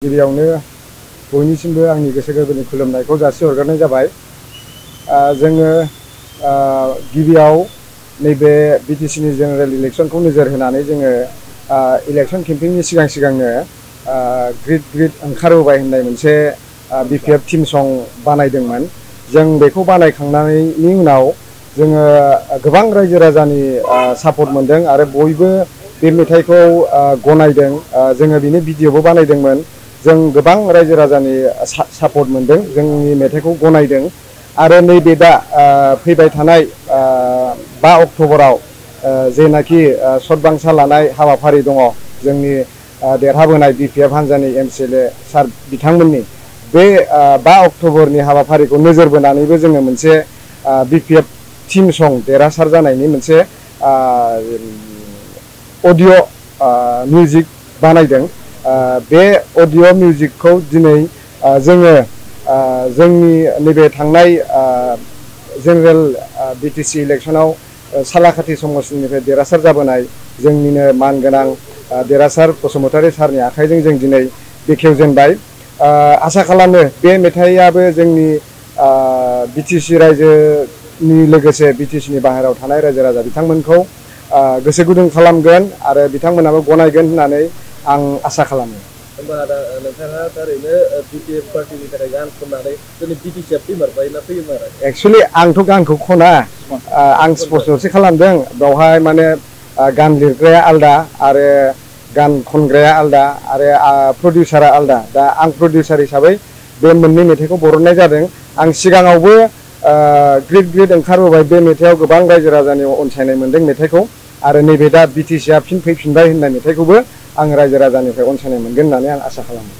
गिबियावनो बयनिसिमबो आंनि गोसो गोरबोनि खुलुमनायखौ जासिहरग्रोनाय जाबाय। जोङो गिबियाव नैबे बिटिसिनि जेनेरेल इलेक्शनखौ नोजोर होनानै जोङो इलेक्शन केम्पेइननि सिगांनो ग्रिड ओंखारबोबाय होननाय मोनसे बिपिएफ टीम सं बानायदोंमोन। जों बेखौ बानायखांनायनि उनाव जोङो गोबां रायजो राजानि सापर्ट मोनदों आरो बयबो बे मेथाइखौ गनायदों। जोङो बिनि भिडिअबो बानायदोंमोन। जों गोबां रायजो राजानि सापर्ट मोनदों, जोंनि मेथाइखौ गनायदों आरो नैबे दा फैबाय थानाय 5 अक्ट'बराव जेनाखि सतबांसा लानाय हाबाफारि दङ जोंनि देरहाबोनाय बिपिएफ हान्जानि एमसिएलए सार बिथांमोननि बे 5 अक्ट'बरनि हाबाफारिखौ नोजोर बोनानैबो जोङो मोनसे बिपिएफ टीम सं देरहासार जानायनि मोनसे अडिअ' मिउजिक बानायदों। बे अडिअ' मिउजिकखौ दिनै जोङो जोंनि नैबे थांनाय जेनेरेल बिटिसि इलेक्शनाव सालाकाथि समष्टिनिफ्राय देरहासार जाबोनाय जोंनिनो मानगोनां देरहासार बसुमतारी सारनि आखाइजों जों दिनै बेखेवजेनबाय। आसा खालामो बे मेथाइयाबो जोंनि बिटिसि रायजोनि लोगोसे बिटिसिनि बाहेरायाव थानाय रायजो राजा बिथांमोनखौ गोसो गुदुं खालामगोन आरो बिथांमोनाबो गनायगोन होननानै आं आसा खालामो। होमबा नोंथाङा थारैनो बिटिएफ पार्टिनि थाखाय गान खननानै जोंनि बिटिसिआव फैमारबाय ना फैमारा? एक्सुवेलि आंथ' गानखौ खना, आं स्पन्सरसो खालामदों। बेवहाय माने गान लिरग्राया आलदा आरो गान खनग्राया आलदा आरो प्रडिउसारा आलदा। दा आं प्रडिउसार हिसाबै बे मोननै मेथाइखौ बरननाय जादों। आं सिगाङावबो ग्रिड ओंखारबोबाय बे मेथाइयाव गोबां रायजो राजानि अनसायनाय मोनदों मेथाइखौ आरो नैबे दा बिटिसिआ फिन फैफिनबाय होननाय मेथाइखौबो आं रायजो राजानिफ्राय अनसायनाय मोनगोन होननानै आं आसा खालामो।